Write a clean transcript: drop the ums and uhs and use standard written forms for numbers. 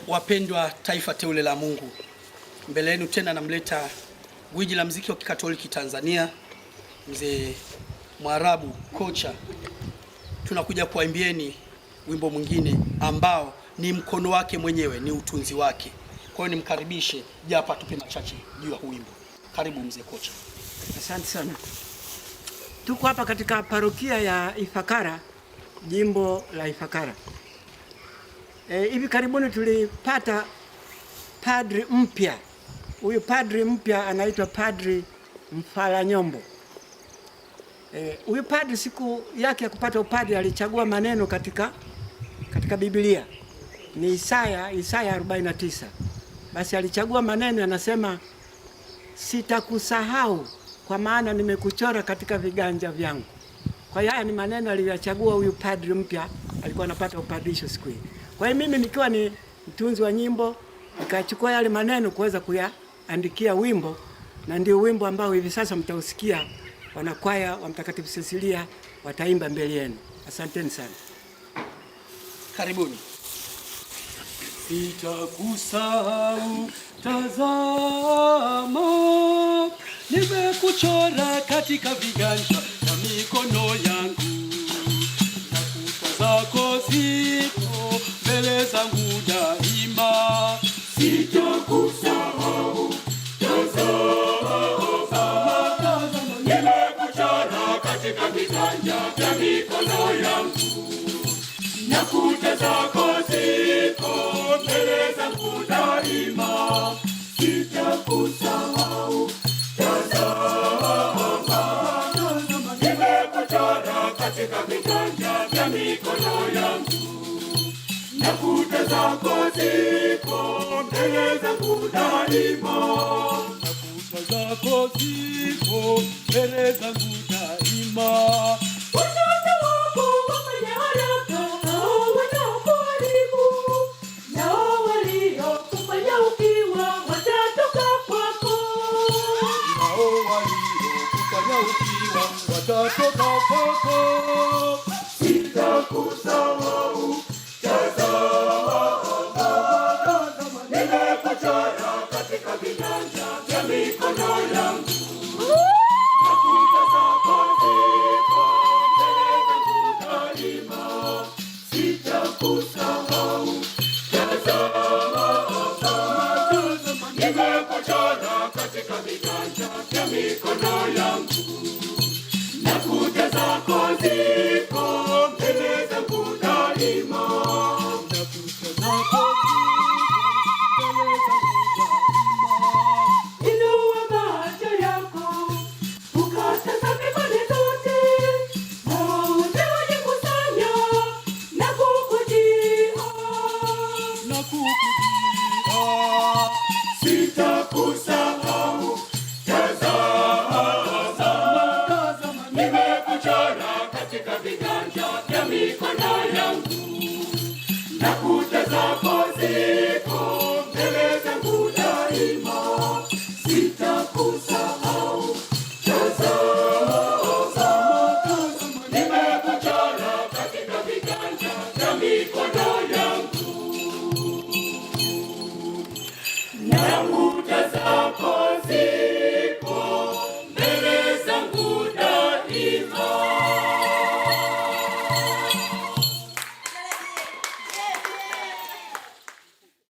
Wapendwa taifa teule la Mungu, mbele yenu tena namleta gwiji la mziki wa Kikatoliki Tanzania, mzee Mwarabu Kocha. Tunakuja kuwaimbieni wimbo mwingine ambao ni mkono wake mwenyewe, ni utunzi wake. Kwa hiyo nimkaribishe japo atupe machache juu ya huu wimbo. Karibu mzee Kocha. Asante sana. Tuko hapa katika parokia ya Ifakara, jimbo la Ifakara. Hivi karibuni tulipata padri mpya. Huyu padri mpya anaitwa Padri Mfalanyombo. Huyu padri siku yake ya kupata upadri alichagua maneno katika Biblia. Ni Isaya 49. Basi alichagua maneno yanasema, sitakusahau kwa maana nimekuchora katika viganja vyangu. Kwa hiyo haya ni maneno aliyoyachagua huyu padri mpya, alikuwa anapata upadrisho siku hiyo. Kwa hiyo mimi nikiwa ni mtunzi wa nyimbo nikachukua yale maneno kuweza kuyaandikia wimbo, na ndio wimbo ambao hivi sasa mtausikia wanakwaya wa Mtakatifu Cecilia wataimba mbele yenu. Asanteni sana. Karibuni. Sitakusahau, tazama, nimekuchora katika viganja vya mikono yangu, na kuta zako ziko mbele zangu daima. Sitakusahau, tazama, nimekuchora katika viganja vya mikono yangu, na kuta zako ziko mbele zangu daima. Sitakusahau, tazama, nimekuchora katika viganja vya mikono yangu, na kuta zako ziko mbele zangu daima. Na kuta zako ziko mbele zangu daima. Watoto wako wafanye haraka, hao wanaokuharibu, nao waliokufanya ukiwa watatoka kwako. Nao waliokufanya ukiwa watatoka kwako.